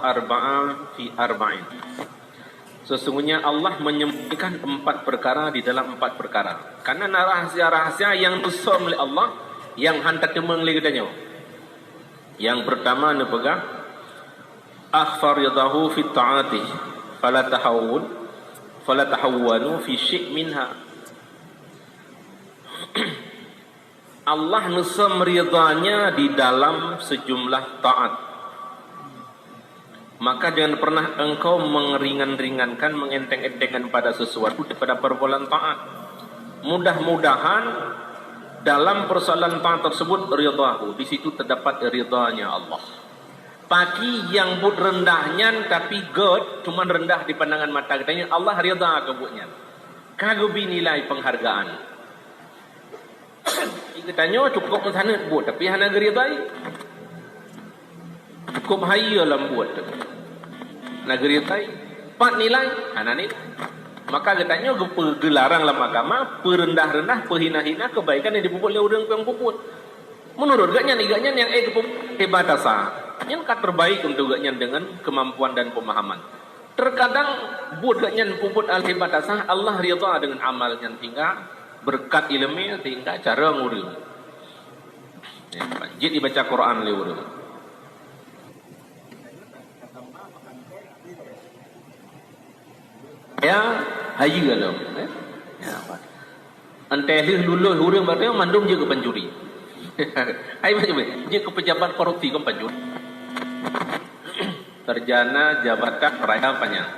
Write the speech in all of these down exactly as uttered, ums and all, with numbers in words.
arba'a fi arba'in. Sesungguhnya Allah menyembunyikan empat perkara di dalam empat perkara. Karena na rahsia-rahsia nyang neusom lé Allah nyang han tateumeung lé geutanyoe. Nyang pertama neupeugah, "Akhfa ridahu fi ta'ati, fala tahawun, fala tahawwanu fi syai' minha." Allah neusom ridha-Nya di dalam sejumlah taat. Maka jangan pernah engkau meringan-ringankan, mengenteng-entengkan pada sesuatu daripada perbuatan taat. Mudah-mudahan dalam persoalan taat tersebut, ridahu, di situ terdapat ridha-Nya Allah. Pakri nyang buet rendah nyan, tapi gét, cuman rendah di pandangan mata geutanyoe, Allah ridha keu buet nyan. Ka geubri nilai penghargaan. Geutanyoe cukup meusaneut buet, tapi hana geuridai. Cukup hayeue lam buet, hana geuridai. Pat nilai, hana nilai. Maka geutanyoe geupeu-, geularang lam agama, peureundah-reundah, peuhina-hina keubaikan nyang jipeubuet lé ureuëng nyang peubuet. Meunurot geuhnyan, geuhnyan nyang ék geupeubuet hebat asa. Nyan ka terbaik untuk geuhnyan deungon keumampuan dan peumahaman. Teukadang buet geuhnyan peubuet al-, hebat asa, Allah ridha deungon amal nyan, sehingga beureukat iéleumé, sehingga carông ureuëng. Ya, jeuet jibaca Quran lé ureuëng. Ya, hayeue lom, eh. Ya, Pak. Entah lheueh lulus ureuëng bak tanyoe mandum jeuet keu pancuri. Hai, macam mana? Jeuet keu pejabat korupsi kon pancuri. Sarjana jabatan raya panyang.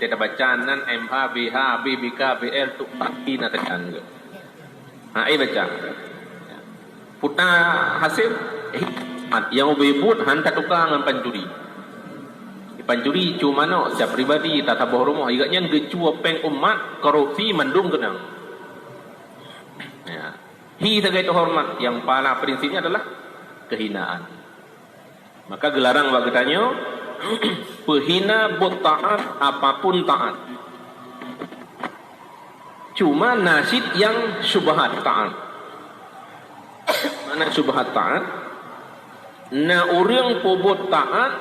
Kita baca nan M H, B H, B B K, B L tu pasti na tekan ke. Ha, eh, baca. Puta hasil, eh, hikmat nyang ubé buet han tatuka ngon pancuri. Pancuri, cue manok, siap pribadi, tasaboh rumoh, geuhnyan geucue péng umat, korupsi, mandum keunong. Ya. Hi sagai teuhoreumat, nyang pala prinsipnya adalah kehinaan. Maka geularang bak geutanyoe, peuhina buet taat, apapun taat. Cuma na cit nyang syubhat taat. Mana syubhat taat? Na ureuëng peubuet taat,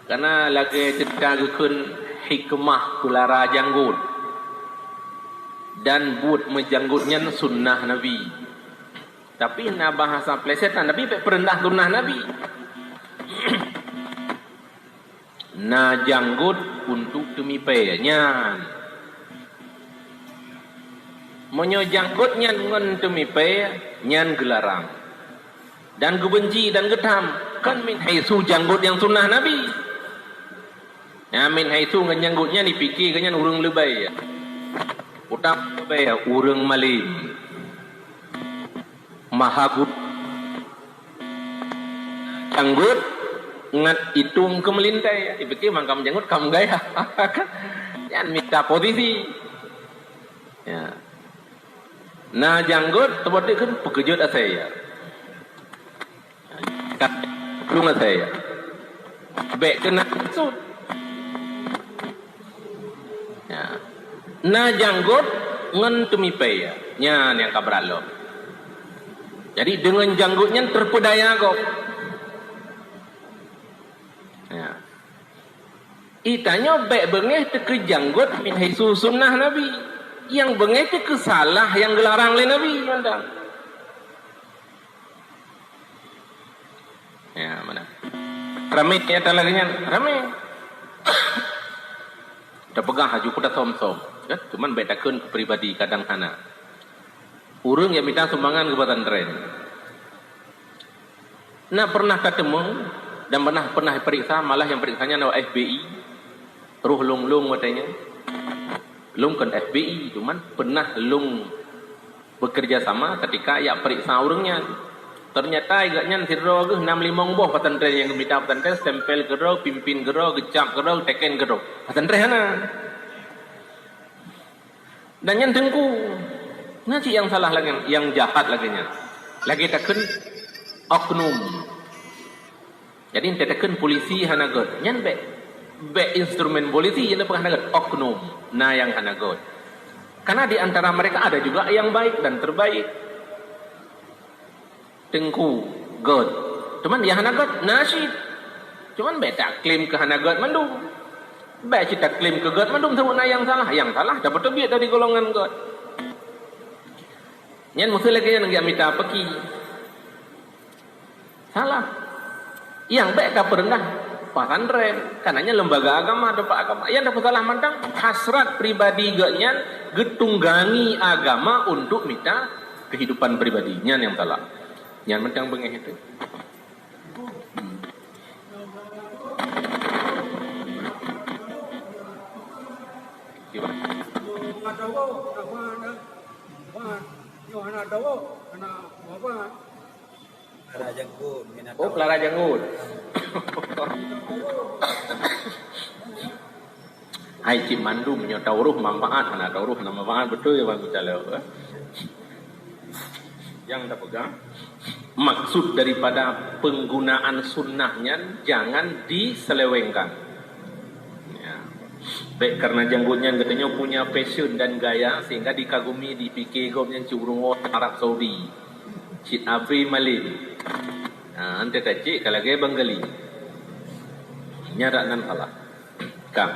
karena lagée teuka geukheun hikmah peulara janggot. Dan buet meujanggot nyan sunnah Nabi. Tapi na bahasa plesetan, tapi bék peureundah sunnah Nabi. Na janggot untuk teumipée nyan. Meunyoe janggot nyan ngon teumipée, nyan geularang. Dan geubenci dan geutham, kan min haitsu janggot nyang sunnah Nabi. Ya, min haitsu ngon janggot nyan jipike geuhnyan ureuëng leubeh. Utam leubeh ureuëng malém. Maha gut. Janggot ngat itong keu meulintée. Ipike mangkam janggot kam gaya. Nyan mita posisi. Ya. Na janggot, teuboh teuk kheun peukeujot asai ya. Ka lung asai ya. Bék keunan sut. Ya. Na janggot ngon teumipée, ya. Nyan nyang ka brat lom. Jadi deungon janggot nyan teupeudaya gob. Ya. Itanyoe bék beungéh teuh keu janggot min haitsu sunnah Nabi. Nyang beungéh teuh keu salah nyang geularang lé Nabi, mantong. Ya, mana? Ramé nyata lagée nyan, ramé. Tapeugah laju kuda som-som, kan? Cuman bék takheun keu pribadi kadang hana. Ureuëng nyang mita sumbangan keu pesantren. Na pernah tateumé dan pernah, pernah periksa, malah nyang periksa nyan awak F B I, roh lôn-lôn watée nyan. Lôn kon F B I, cuman pernah lôn bekerja sama ketika jak periksa ureuëng nyan. Ternyata gobnyan sidroe geuh nam limong boh pesantren nyang mita pesantren, stempel keudroe, pimpin keudroe, geucap keudroe, teken keudroe. Pesantren hana. Dan nyan teungku. Na cit nyang salah lagée, nyang jahat lagée nyan. Lagée takheun oknum. Jadi, ente takheun polisi hana gét. Nyan bék, bék instrumen polisi, nyan peugah hana gét. Oknum, na nyang hana gét. Karena di antara mereka ada juga yang baik dan terbaik. Teungku, gét. Cuman nyang hana gét, na cit. Cuman bèk taklaim keu hana gèt mandum. Bèk cit taklaim keu gèt mandum, saboh na nyang salah. Nyang salah tapeuteubiet dari golongan gèt. Nyan meuseu lagèe nyan geumita peuki. Salah. Nyang bèk tapeureundah pesantren, karena nyan lembaga agama, teumpat agama. Nyang tapeusalah mantong hasrat pribadi geuh nyan geutunggangi agama untuk mita kehidupan pribadi. Nyan nyang salah. Nyan mantong beungèh itu. Clara Janggut, minat. Oh, Clara Janggut. Hai, cit mandum nyoe tauroh manfaat, hana tauroh hana manfaat, beutôi ya, Bang, kita lewat. Nyang tapeugah, maksud daripada penggunaan sunnah nyan jangan diselewengkan. Ya. Bèk karena janggut nyan geutanyoe punya fashion dan gaya sehingga dikagumi, dipike gobnyan cit ureueng Arab Saudi. Cit abri malem. Ha, ante tacik ka lagèe Banggali. Nyan dak nan salah. Ka.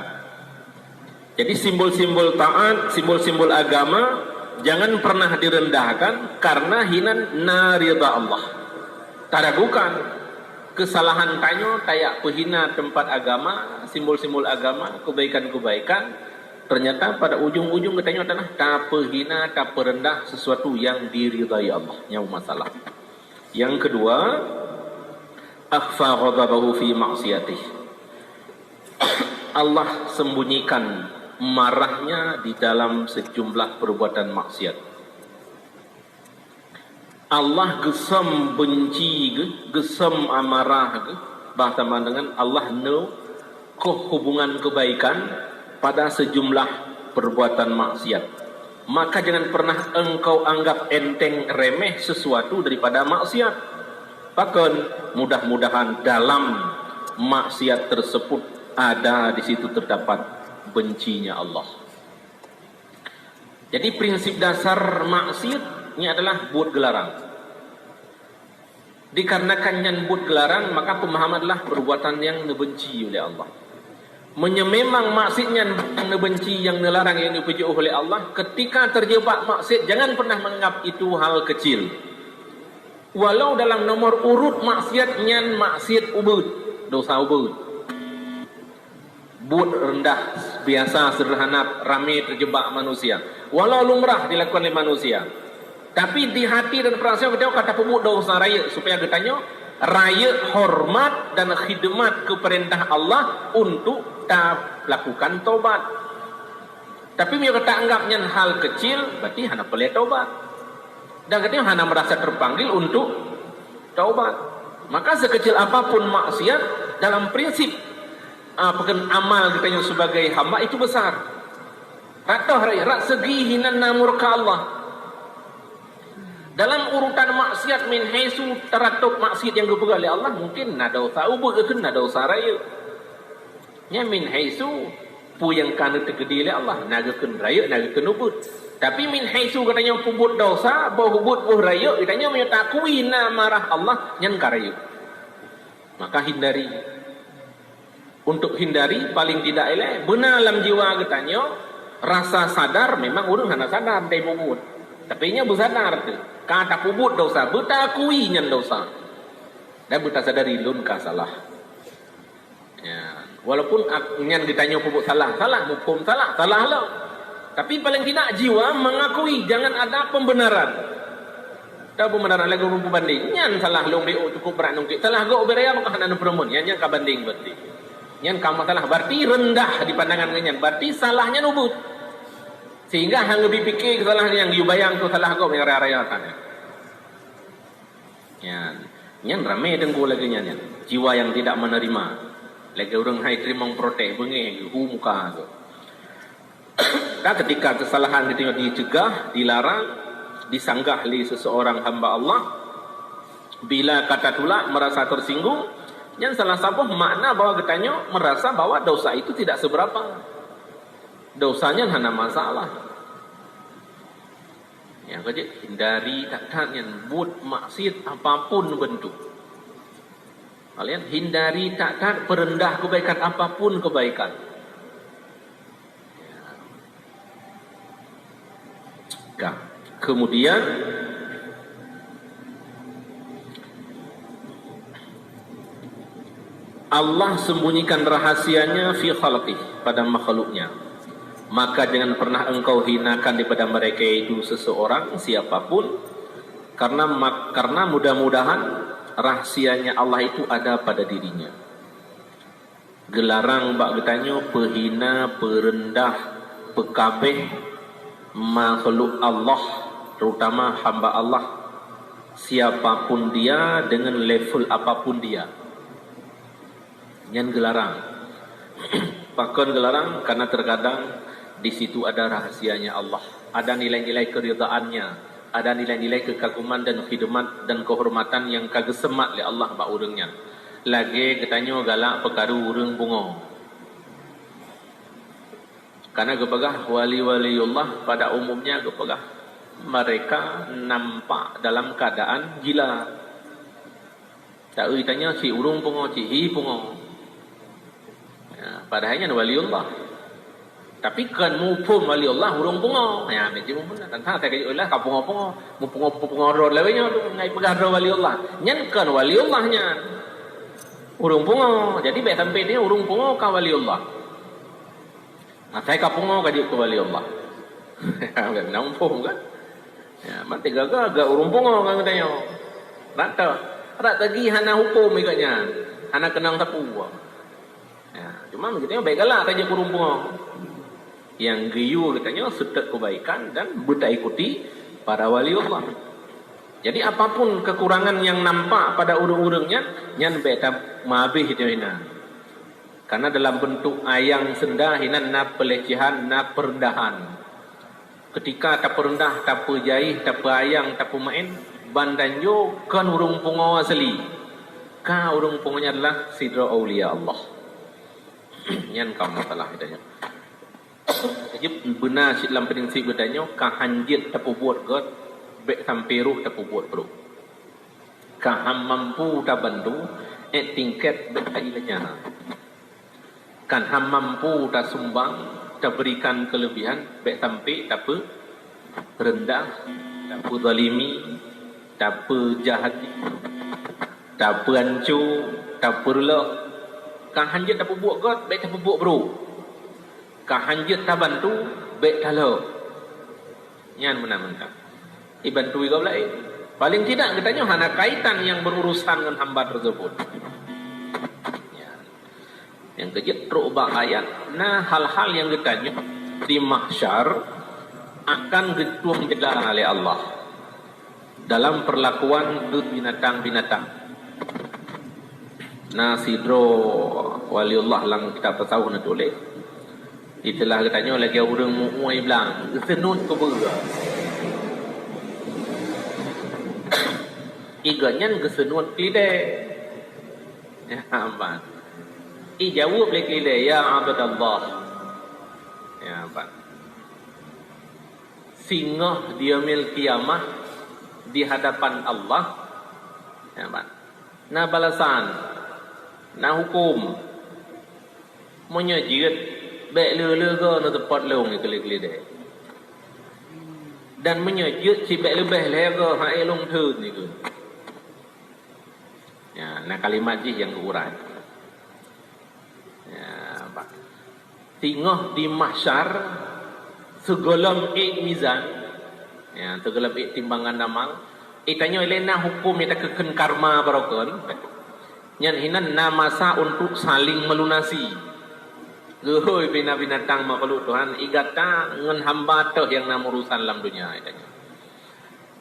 Jadi simbol-simbol taat, simbol-simbol agama jangan pernah direndahkan karena hinan na ridha Allah. Taragukan kesalahan tanyoe tajak peuhina teumpat agama, simbol-simbol agama, kebaikan-kebaikan. Ternyata pada ujung-ujung geutanyoe adalah tapeuhina, tapeurendah sesuatu yang diridhai Allah. Nyan masalah. Yang kedua, akhfa ghadabahu fi ma'siyatih. Allah sembunyikan marahnya di dalam sejumlah perbuatan maksiat. Allah geusöm benci geuh, geusöm amarah geuh, bah sama dengan Allah neukoh hubungan kebaikan pada sejumlah perbuatan maksiat. Maka jangan pernah engkau anggap enteng remeh sesuatu daripada maksiat. Pakon, mudah-mudahan dalam maksiat tersebut ada di situ terdapat bencinya Allah. Jadi prinsip dasar maksiat ini adalah buet geularang. Dikarenakan nyan buet geularang, maka pemahaman adalah perbuatan yang neubenci oleh Allah. Meunyoe memang maksiat nyan nyang neubenci, nyang neularang, nyang neupeujeuet oleh Allah, ketika terjebak maksiat, jangan pernah menganggap itu hal kecil. Walau dalam nomor urut maksiat nyan maksiat ubeut, dosa ubeut. Buet rendah, biasa, sederhana, ramé terjebak manusia. Walau lumrah dilakukan oleh manusia. Tapi di hati dan perasaan geutanyoe ka tapeubuet dosa rayeuk, supaya geutanyoe rayeuk hormat dan khidmat keu peurintah Allah untuk talakukan tobat. Tapi meunyoe gata anggap nyan hal kecil, berarti hana peureulèe tobat. Dan gata hana merasa terpanggil untuk taubat. Maka sekecil apapun maksiat, dalam prinsip, ah, peukon amal geutanyoe sebagai hamba itu besar. Ratoh rat segi hinan na murka Allah. Dalam urutan maksiat, min haitsu taratub maksiat nyang geupeugah lé Allah, mungkin na dosa ubeut, mungkin na dosa rayeuk. Nyan min haitsu, peue nyang ka neuteukeudi lé Allah, na geukheun rayeuk, na geukheun ubeut. Tapi min haitsu geutanyoe peubuet dosa, boh ubeut, boh rayeuk, geutanyoe meunyoe takui na marah Allah, nyan ka rayeuk. Maka hindari. Untuk hindari, paling tidak ilèe, beuna lam jiwa geutanyoe rasa sadar, memang ureueng hana sadar dai peubuet. Tapi nyoe beusadar teuh, ka tapeubuet dosa, beutakui nyan dosa. Dan beutasadari lôn ka salah. Ya, walaupun ak-, nyan geutanyoe peubuet salah, salah, muphom salah, salah lom. Tapi paling tidak jiwa mengakui, jangan ada pembenaran. Tahu pembenaran lagu ureueng peubanding. Nyan salah lôn, oh, cukup brat nungkit. Salah gob ubé raya maka hana neupeureumeun. Nyan, nyan ka banding berarti. Nyan ka masalah. Berarti rendah di pandangan nyan. Berarti salah nyan ubeut. Sehingga hana geupike keu salah nyan, geuyue bayang keu salah gob nyang raya-raya salah. Nyan, nyan ramé teungku lagèe nyan, nyan. Jiwa yang tidak menerima. Lagèe ureueng hai teurimong protes beungèh geuhu muka tu. Dan ketika kesalahan geutanyoe dicegah, dilarang, disanggah lé seseorang hamba Allah, bila ka tatulak merasa tersinggung, nyan salah saboh makna bahwa geutanyoe merasa bahwa dosa itu tidak seberapa. Dosa nyan hana masalah. Nyang keujeuet, hindari that-that nyan buet maksiat apapun bentuk. Kalian hindari that-that peureundah keubaikan, apapun keubaikan. Ka. Kemudian, Allah sembunyikan rahasianya fi khalqih, pada makhluknya. Maka jangan pernah engkau hinakan daripada mereka itu seseorang, siapapun, karena mak-, karena mudah-mudahan rahasianya Allah itu ada pada dirinya. Geularang bak geutanyoe peuhina, peureundah, peukabeh makhluk Allah, terutama hamba Allah, siapapun dia, dengan level apapun dia. Nyan geularang. Pakon geularang? Karena terkadang di situ ada rahasianya Allah, ada nilai-nilai keridhaan-Nya, ada nilai-nilai kekaguman dan khidmat dan kehormatan nyang ka geuseumah lé Allah bak ureuëng nyan. Lagée geutanyoe galak peukaru ureuëng pungo. Karena geupeugah wali-waliullah pada umumnya geupeugah mereka nampak dalam keadaan gila. Taeu tanyoe cit ureuëng pungo, cit hi pungo. Ya, padahai nyan waliullah. Tapi kon muphom waliullah ureuëng pungo. Ya, meusti muphom. Tantang saya kajak ulah ka pungo-pungo. Mupungo-pungo droe lawét nyoe tu ngai peugah droe waliullah. Nyan kon waliullah nyan. Ureuëng pungo. Jadi bèk sampai dia ureuëng pungo ka waliullah. Nah, saya ka pungo ka jeuet keu waliullah. Bèk na muphom kan? Ya, mati gaga-gaga ureuëng pungo ngon geutanyoe. Rata. Rak tagi hana huköm ikot nyan. Hana keunong sapeue. Ya, cuma geutanyoe bèk galak ka jeuet keu ureuëng pungo. Nyang geuyue geutanyoe seutôt keubaikan dan beutaikuti para waliullah. Jadi, apapun kekurangan nyang nampak pada ureuëng-ureuëng nyan, nyan bèk tameuabéh nyoe na. Karena dalam bentuk ayang senda hinan na pelecehan, na perendahan. Ketika tapeureundah, tapeujaih, tapeuayang, tapeumaén, ban tanyoe kon ureuëng pungo asli. Ka ureuëng pungo nyan adalah sidroe aulia Allah. Nyan ka masalah geutanyoe. Jadi beuna cit lam prinsip geutanyoe, ka hanjeuet tapeubuet gét, bèk sampai roh tapeubuet brôk. Ka han mampu tabantu, ék tingkét bèk hai leunyah. Kan han mampu tasumbang, taberikan keulebihan, bèk sampai tapeureundah, tapeuzalimi, tapeujahati, tapeuanco, tapeureuloh. Ka hanjeuet tapeubuet gét, bèk tapeubuet brôk. Ka hanjeuet tabantu, bèk talhok. Nyan meunan mantong. Ibantu gob laén. Paling tidak geutanyoe hana kaitan nyang berurusan ngon hamba tersebut. Ya. Nyang keujeuet trok bak ayat, na hal-hal nyang geutanyoe di mahsyar akan geutueng bela lé Allah dalam perlakuan keu binatang-binatang. Na sidroe waliullah lam kitab tasawuf na tuléh, istilah geutanyoe lagée ureuëng muui blang, geuseunuet keu beue. Iga nyan geuseunuet keulidée. Ya, ban. Ijaweueb lé keulidée, "Ya Abdallah." Ya, ban. Singoh di yaumil qiyamah di hadapan Allah, ya, ban. Na balasan, na huköm. Meunyoe jeuet, bék le-le goe neuseupôt lôn keu lé-, keulidée. Dan meunyoe jeuet cit bék leubeh lhée goe hai lôn theun nyoe. Ya, na kalimat jih nyang geuurai. Ya, bah. Singoh di mahsyar, sigohlom ék mizan, ya, sigohlom ék timbangan amal, eh, tanyoe lé na huköm nyang takheun karma baroe kon, nyan hinan na masa untuk saling melunasi. Geuhôi bina binatang makhluk Tuhan, i gata ngon hamba toh nyang na meurusan lam donya, eh, tanyoe.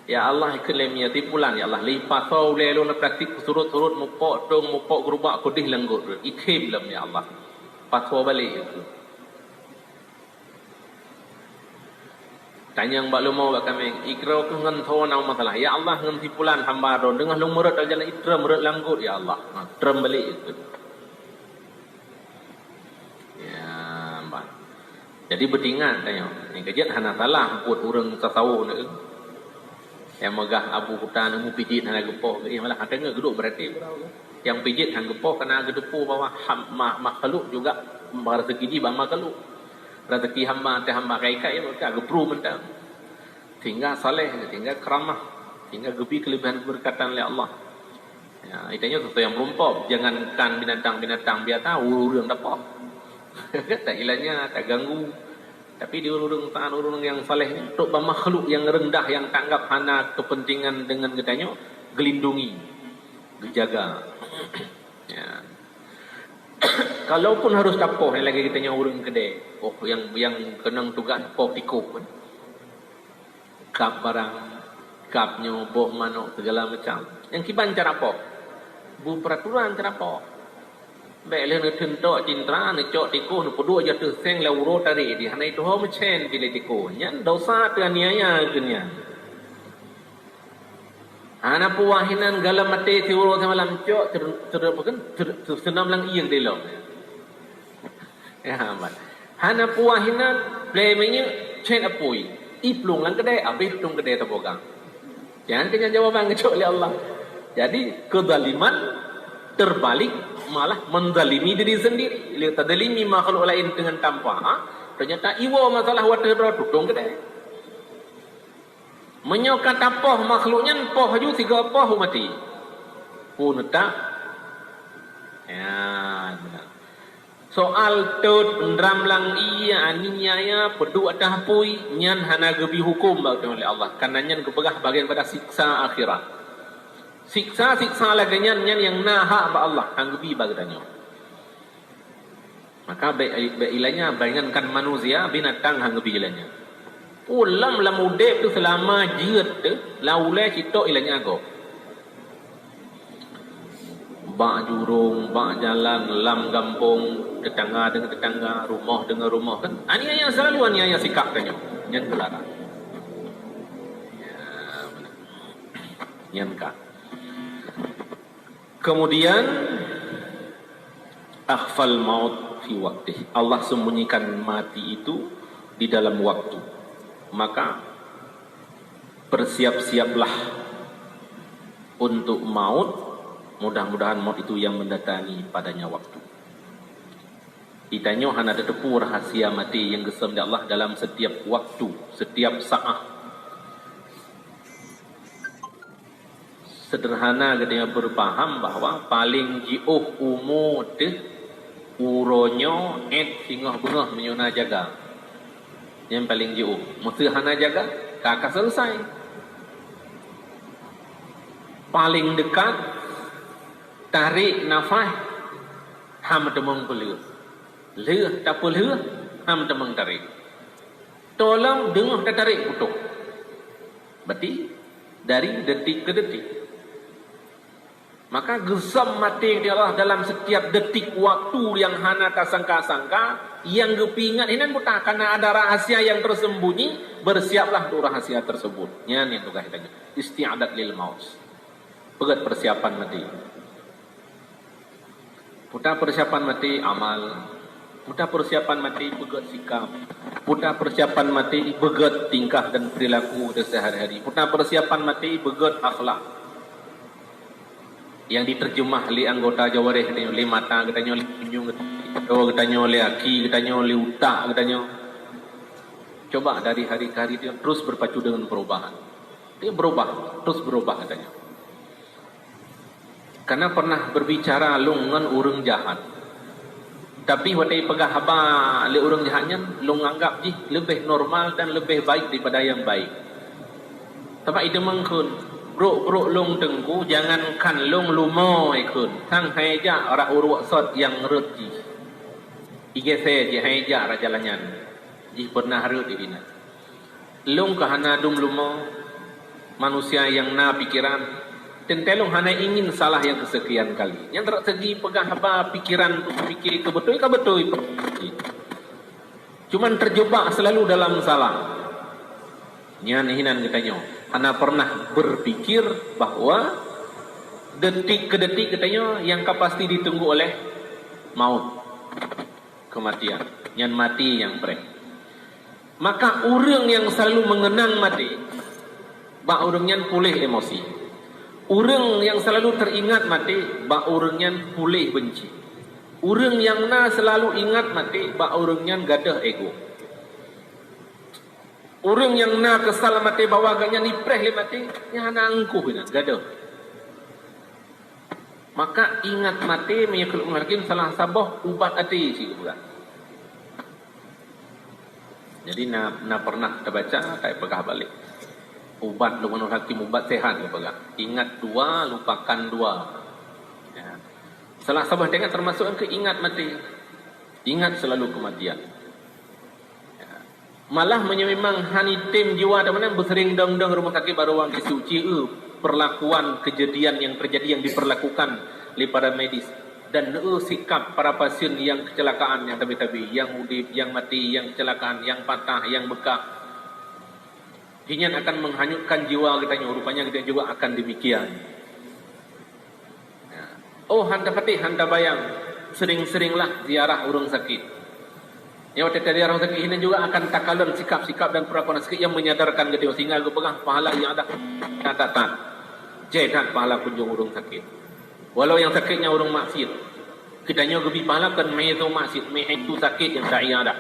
Ya Allah, ikheun lé mia tipulan, ya Allah, lé pasoe ulée lôn plastik surot-surot mupok dong, mupok geurubak keudeh lam gôt, ikhém lom, ya Allah. Pasoe balek, ya Allah. Tanyong bak leumo bak kaméng, ikreue keuh ngon soe na masalah. Ya Allah, ngon tipulan hamba droe, deungoh lôn meurot lam jalan, ikreue meurot lam gôt, ya Allah. Ha, treum balek, ya Allah. Ya, bah. Jadi beutingat tanyoe, nyang keujeuet hana salah buet ureuëng tasawuf nyoe. Nyang meugah abu kuta neumeupijet hana geupoh geuéh, malah hana teungeut geuduek beurati gurau geuh. Nyang pijet hana geupoh kana geuteupeue bahwa ham-, ma-, makhluk juga rezeki jih bak makhluk. Rezeki hamba teuh hamba kai-kai, maka geupru mantong. Sehingga saleh, sehingga keramah, sehingga geubri keulebihan keubeureukatan lé Allah. Ya, itanyoe sesuai nyang meurumpok, jangankan binatang-binatang biasa, ureuëng tapoh. Tailanya, taganggu. Tapi di ureuëng taat, ureuëng nyang saleh ni, trok bak makhluk nyang reundah, nyang tanggap hana kepentingan dengan geutanyoe, geulindungi, geujaga. Ya. Kalaupun harus tapoh, lagée geutanyoe ureuëng keudée, oh, nyang, nyang keunong tugaih poh tikoh kan. Kab barang, kab nyoe, boh manok, segala macam. Nyang kiban cara poh? Bu peraturan cara poh. Bék lheueh neuteuntok cintra, neucok tikoh, neupeuduek jatuh seng lé uroe tarék di hana ituho meucen pilée tikoh. Nyan dosa teuaniaya keu nyan. Hana puwah hinan galam maté siuroe simalam cok, ter-, ter-, apa kan? Ter-, ter-, seunam lam ié dilom. Ya, amat. Hana puwah hinan, plé minyeuk, cen apui. Iplueng lam keudée, habéh tueng keudée tabogang. Nyan keuh nyan jawaban geucok lé Allah. Jadi, kezaliman terbalik malah menzalimi diri sendiri. Lé tadalimi makhluk lain dengan tanpa, ha? Ternyata iwoe masalah watée droe tutong keudée. Meunyoe ka tapoh makhluk nyan, poh aju sigoe poh maté. Pun tak? Ya, beuna. Soal tot ndram lam ié, aniaya, peuduek ateueh apui, nyan hana geubri huköm bak geutanyoe lé Allah. Karena nyan geupeugah bagian pada siksa akhirat. Siksa-siksa lagée nyan, nyan nyang na hak bak Allah, han geubri bak geutanyoe. Maka bék, bék ilanya, bayangkan manusia, binatang han geubri ilanya. Pulam lam udeb tu seulama jeuet tu, lam ulée sitok ilanya gob. Bak jurong, bak jalan, lam gampông, tetangga dengan tetangga, rumoh dengan rumoh, kan? Aniaya selalu aniaya sikap tanyoe. Nyan geularang. Ya, beuna. Nyan ka. Kemudian, akhfal maut fi waktih. Allah sembunyikan mati itu di dalam waktu. Maka, bersiap-siaplah untuk maut. Mudah-mudahan maut itu yang mendatangi padanya waktu. Itanyoe hana tateupeue rahasia maté nyang geusöm lé Allah dalam setiap waktu, setiap saat. Sederhana geutanyoe beupaham bahwa paleng jiôh umu teuh uroe nyoe, ét singoh beungoh meunyoe na jaga. Nyan paleng jiôh. Meuseu hana jaga, ka ka selesai. Paleng deukat, tarék nafah, han meuteumong peuleueh. Lheueh tapeulheueh, han meuteumong tarék. Tolong deungoh tatarék putôh. Berarti dari detik ke detik. Maka geusöm maté di Allah dalam setiap detik waktu yang hana tasangka-sangka, yang geupeuingat hinan buta karena ada rahasia yang tersembunyi, bersiaplah untuk rahasia tersebut. Nyan nyang tugaih tanyoe. Isti'adat lil maut. Peugöt persiapan maté. Peue ta persiapan maté amal. Peue ta persiapan maté peugöt sikap. Peue ta persiapan maté peugöt tingkah dan perilaku kita sehari-hari. Peue ta persiapan maté peugöt akhlak. Yang diterjemah lé anggota jawareh geutanyoe, lé mata geutanyoe, lé punyueng geutanyoe, lé akai geutanyoe, lé utak geutanyoe. Coba dari hari ke hari terus berpacu dengan perubahan. Dia berubah, terus berubah geutanyoe. Karena pernah berbicara lôn ngon ureuëng jahat. Tapi watée peugah haba lé ureuëng jahat nyan, lôn anggap jih leubeh normal dan leubeh baik daripada nyang baik. Sabab ideumang kheun, brok-brok lôn teungku, jangankan lôn lumoe kheun, sang hai jak rak uruek sot nyang rot jih. Igese jih hai jak rak jalan nyan. Jih pernah rot di dinan. Lôn ka hana dum lumoe, manusia nyang na pikeran, teuntée lôn hana ingin salah nyang keusekian kali. Nyang teurok segi peugah haba pikeran untuk pike keu beutôi ka beutôi. Cuman terjebak selalu dalam salah. Nyan hinan geutanyoe hana pernah berpikir bahwa detik ke detik geutanyoe nyang ka pasti ditunggu oleh maut, kematian. Nyan maté nyang preh. Maka ureuëng nyang selalu mengenang maté, Bak ureuëng nyan puléh emosi. Ureuëng nyang selalu teuingat maté, bak ureuëng nyan puléh beunci. Ureuëng nyang na selalu ingat maté, bak ureuëng nyan gadôh ego. Ureuëng nyang na keusal maté bahwa gobnyan ipreh lé maté, nyan hana eungkuh inan, gadôh. Maka ingat maté meunyoe keu Luqmanul Hakim salah saboh ubat até cit geupeugah. Jadi na, na pernah tabaca, tapeugah balek. Ubat Luqmanul Hakim, ubat sehat geupeugah. Ingat dua, lupakan dua. Ya. Salah saboh teuingat termasuk nyang keu ingat maté. Ingat selalu kematian. Ya. Malah meunyoe memang hana item jiwa teuma, beuseuring dong-dong rumoh sakét bak ruang isu, ci eu perlakuan kejadian yang terjadi yang diperlakukan lé para medis dan eu sikap para pasien yang kecelakaan yang tabi-tabi, yang udép, yang maté, yang kecelakaan, yang patah, yang beukah. Nyan akan menghanyutkan jiwa geutanyoe, rupanya geutanyoe juga akan demikian. Ya. Oh, hana patéh, hana bayang. Sering-seringlah ziarah ureuëng sakét. Ya, watée taziarah ureuëng sakét, nyan juga akan takalon sikap-sikap dan perlakuan sakét yang menyadarkan geutanyoe sehingga geupeugah pahala yang ada. Catatan. Jai that pahala kunjung ureuëng sakét. Walau yang sakét nyan ureuëng maksiat. Geutanyoe geubri pahala kon meuhai maksiat, meuhai sakét yang taiadah,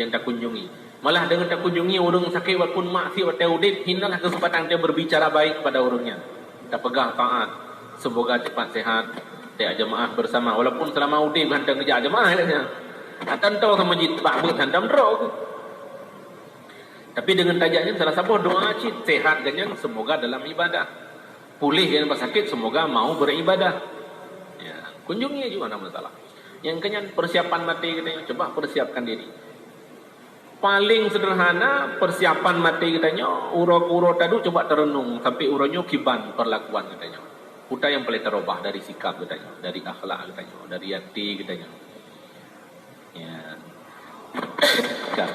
yang takunjungi. Malah deungon takunjungi ureuëng sakét walaupun maksiat watée udép, hinalah keuseumpatan teu berbicara baik kepada ureuëng nyan. Tapeugah taát, semoga cepat sehat, tajak jeumaáh bersama. Walaupun selama udép hantom geujak jeumaáh, ya. Hantom tho sama jitbak beuet, hantom droe. Tapi deungon tajak nyan salah saboh doa cit, sehat gobnyan semoga dalam ibadah. Puléh gobnyan bak sakét semoga mau beribadah. Ya, kunjungi juga hana masalah. Nyang keu nyan persiapan maté geutanyoe, coba persiapkan diri. Paling sederhana, persiapan maté geutanyoe, uroe keu uroe taduek coba tareunong sampai uroe nyoe kiban perlakuan geutanyoe. Peue nyang paléng tarubah dari sikap geutanyoe, dari akhlak geutanyoe, dari até geutanyoe. Ya. Kan.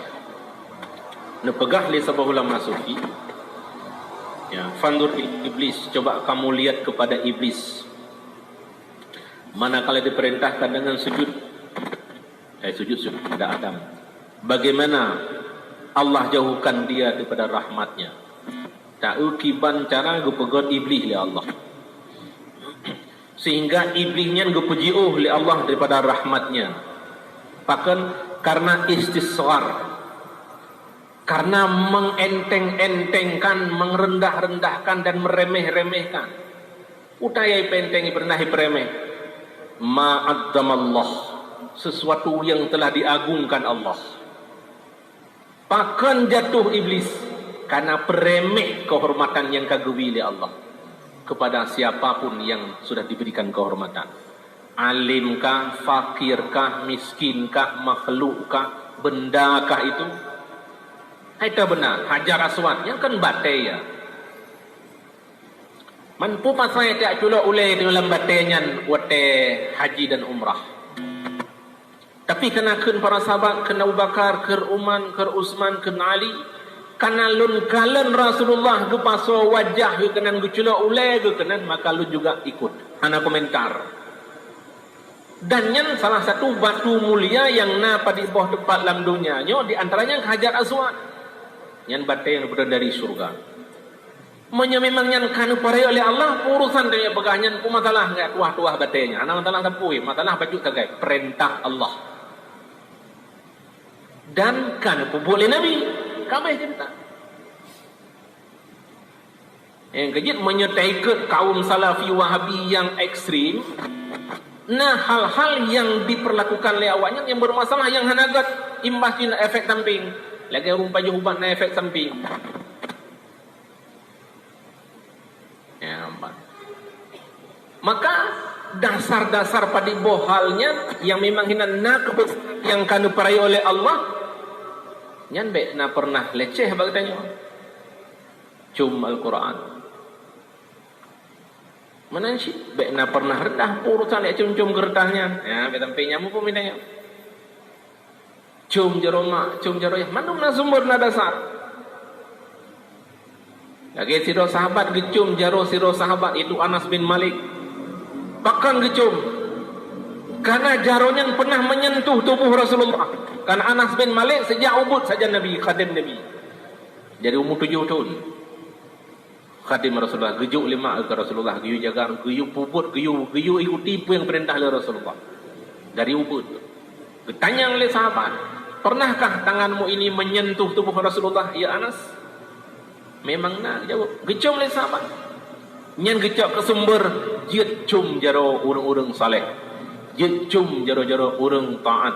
Neupeugah lé saboh ulama sufi, ya, "Fanzur ila iblis, coba kamu lihat kepada iblis. Manakala diperintahkan dengan sujud, eh, sujud, sujud kepada Adam. Bagaimana Allah jauhkan dia daripada rahmatnya?" Taeu kiban cara geupeugét iblis lé Allah. Sehingga iblis nyan geupeujiôh lé Allah daripada rahmat-Nya. Pakon? Karena istisghar. Karena mengenteng-entengkan, merendah-rendahkan dan meremeh-remehkan. Utai nyang ipeunténg, ipeureundah, ipeuremeh. Ma 'azzamallah, sesuatu yang telah diagungkan Allah. Pakon jatuh iblis? Karena peuremeh kehormatan nyang ka geubri lé Allah kepada siapa pun yang sudah diberikan kehormatan. Alim kah, fakir kah, miskin kah, makhluk kah, benda kah itu? Hai ta beuna, Hajar Aswad, nyan kan batée, ya. Man peue pasai tajak culok ulée di lam batée nyan watée haji dan umrah? Tapi kana kheun para sahabat, kheun Abu Bakar, kheun Umar, kheun Utsman, kheun Ali, kana lôn kalon Rasulullah geupasoe wajah geuh keunan, geuculok ulée geuh keunan, maka lôn juga ikut. Hana komentar. Dan nyan salah satu batu mulia nyang na padub boh teumpat lam donya nyoe, di antaranya Hajar Aswad. Nyan batée nyang geupeudong dari syeuruga. Meunyoe memang nyan ka neupareuk lé Allah, urosan tanyoe peugah nyan peue masalah ngon tuah-tuah batée nyan. Hana masalah sapeue, masalah bacut sagai, peurintah Allah. Dan ka neupeubuet lé Nabi, ka abéh ceurita. Nyang keujeuet, meunyoe taikot kaum Salafi Wahabi nyang ekstrem, na hal-hal nyang diperlakukan lé awaknyan nyang bermasalah nyang hana gét, imbas jih na efek samping. Lagée ureuëng pajoh ubat na efek samping. Ya, aman. Maka dasar-dasar padub boh hal nyan nyang memang hinan na keubeusaran nyang ka neupeurayeuk lé Allah, nyan bék na pernah leceh bak geutanyoe. Cum Al-Quran. Meunan cit, bék na pernah reudah urosan lé cum-cum keureutah nyan. Ya, bék sampai nyan muphom geutanyoe. Cum jaroe mak, cum jaroe yah, mandum na sumber, na dasar. Lagée sidroe sahabat geucum jaroe sidroe sahabat, yaitu Anas bin Malik. Pakon geucum? Karena jaroe nyan pernah menyentuh tubuh Rasulullah. Karena Anas bin Malik sejak ubit sajan Nabi, khadem Nabi. Jadi umur tujoh thon. Khadim Rasulullah, geujok lé mak keu Rasulullah, geuyue jaga, geuyue peubuet, geuyue, geuyue ikuti peue nyang peurintah lé Rasulullah. Dari ubeut. Geutanyong lé sahabat, "Pernahkah tanganmu ini menyentuh tubuh Rasulullah, ya Anas?" "Memang na," geujaweueb. Geucom lé sahabat. Nyan geucok keu sumber, jeuet com jaroe ureuëng-ureuëng saleh. Jeuet com jaroe-jaroe ureuëng taat.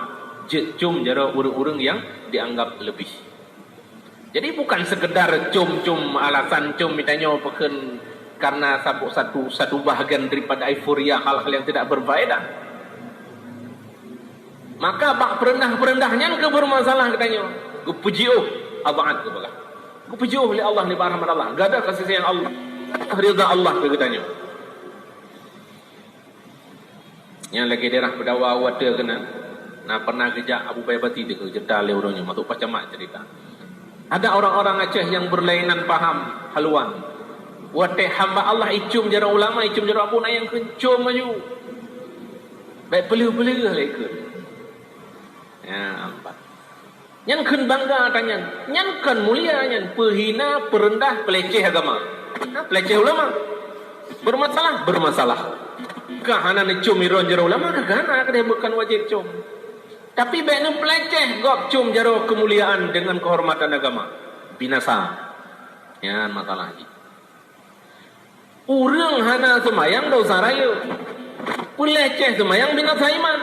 Jeuet com jaroe ureuëng-ureuëng nyang dianggap leubeh. Jadi bukan sekedar com-com alasan com geutanyoe pakon karena satu, satu, satu bahagian daripada euforia hal-hal yang tidak berfaedah. Maka bak peureundah-peureundah nyan keuh beureumasalah geutanyoe. Geupeujiôh, Abah geupeugah. Geupeujiôh lé Allah nibak rahmat Allah. Gadôh kasih sayang Allah. Ridha Allah keu geutanyoe. Nyang lagée daerah Peudawa watée keunan, na pernah geujak Abu Baibati teuh, cerita lé ureuëng nyoe, masuk pacamat cerita. Ada orang-orang Aceh yang berlainan paham haluan. Watée hamba Allah icom jaroe ulama, icom jaroe abu, na nyang kheun com laju. Bék peuleueh-peuleueh lé kheun. Ya, empat. Nyan kheun bangga ata nyan. Nyan kon mulia nyan, peuhina, peureundah, peuleceh agama. Ha, peuleceh ulama. Beureumasalah, beureumasalah. Ka hana neucom iron jaroe ulama, ka hana, ka bukan wajéb com. Tapi bék neupeuleceh gob com jaroe keumuliaan deungon keuhormatan agama. Binasa. Nyan masalah jih. Ureuëng hana seumayang dosa rayeuk. Peuleceh seumayang binasa iman.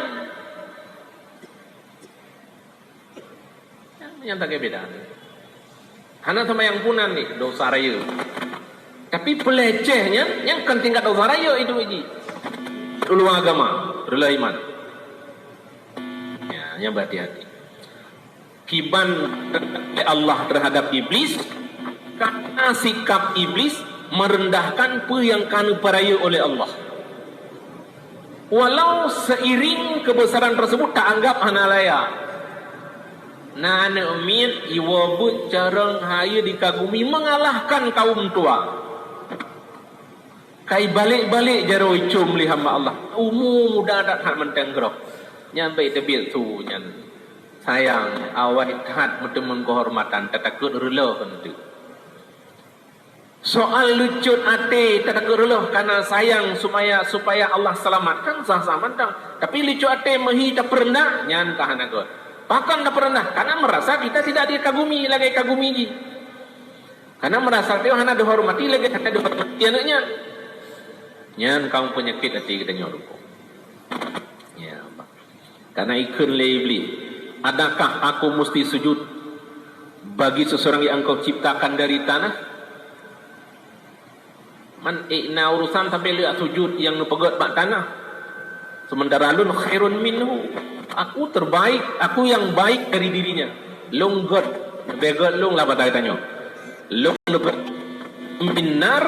Nyan, nyan lagée beda. Hana seumayang punan ni, dosa rayeuk. Tapi peuleceh nyan, nyan kon tingkat dosa rayeuk itu jih. Uluwa agama, reuloh iman. Ya, nyan berhati-hati. Kiban Allah terhadap Iblis, karena sikap Iblis merendahkan peue nyang ka neupeurayeuk oleh Allah. Walau seiring kebesaran tersebut tak anggap hana layak. Na aneuëk miet iwoe beuet carông hayeue dikagumi mengalahkan kaum tuha. Kai balek-balek jaroe icom lé hamba Allah. Umu muda that, that mantong groh. Nyan bék teubiet su nyan. Sayang, awai that meuteumé keuhormatan, tatakot reuloh keuneuk. Soal lucut até, tatakot reuloh karena sayang supaya, supaya Allah selamatkan, sah-sah mantong. Tapi lucut até meuhi tapeureundah, nyan ka hana göt. Pakon tapeureundah? Karena merasa kita tidak dikagumi lagée kagumi jih. Karena merasa teuh hana dihormati lagée hana dihormati aneuëk nyan. Nyan kaum penyakit até geutanyoe rukon. Ya, Allah. Karena ikheun lé Iblis, "Adakah aku mesti sujud bagi seseorang yang Engkau ciptakan dari tanah?" Man ék na urusan sampai leuak sujud nyang neupeugét bak tanah. Sementara lôn khairun minhu. Aku terbaik, aku yang baik dari dirinya. Lôn gét, leubeh gét lôn lah bak tanyoe. Lôn leubeh min nar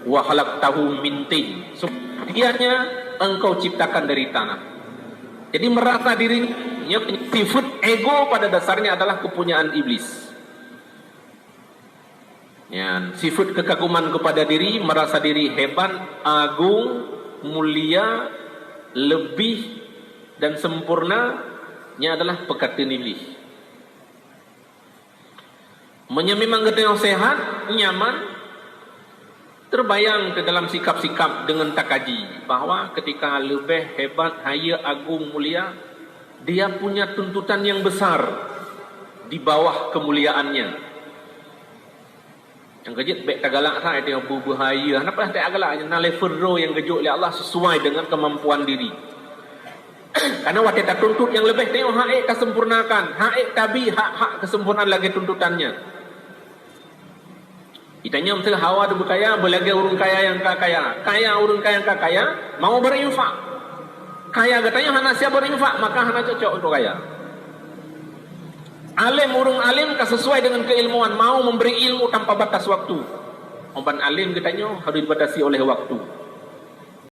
wa khalaqtahu min tin. Sungguhnya engkau ciptakan dari tanah. Jadi merasa dirinya, sifat ego pada dasarnya adalah kepunyaan iblis. Nyan, sifat kekaguman kepada diri, merasa diri hebat, agung, mulia, lebih dan sempurna, nya adalah peukateun iblis. Meunyoe memang geutanyoe sehat, nyaman, terbayang ke dalam sikap-sikap dengan takaji bahwa ketika leubeh hebat, hayeue, agung, mulia, dia punya tuntutan yang besar di bawah kemuliaannya. Nyang keujeuet bék tagalak that, teuh beubahayeue. Hana payah tagalak, na level droe nyang geujok lé Allah sesuai dengan kemampuan diri. Karena watée tatuntut nyang leubeh, teuh hak ék tasempurnakan, hak ék tabi hak-hak kesempurnaan lagée tuntutannya. Geutanyoe meuseu hawa tabeukaya, beulagée ureuëng kaya nyang ka kaya. Kaya ureuëng kaya nyang ka kaya, mau berinfak. Kaya geutanyoe hana siap berinfak, maka hana cocok untuk kaya. Além, ureuëng além ka sesuai dengan keilmuan, mau memberi ilmu tanpa batas waktu. Óh ban além geutanyoe harus dibatasi oleh waktu.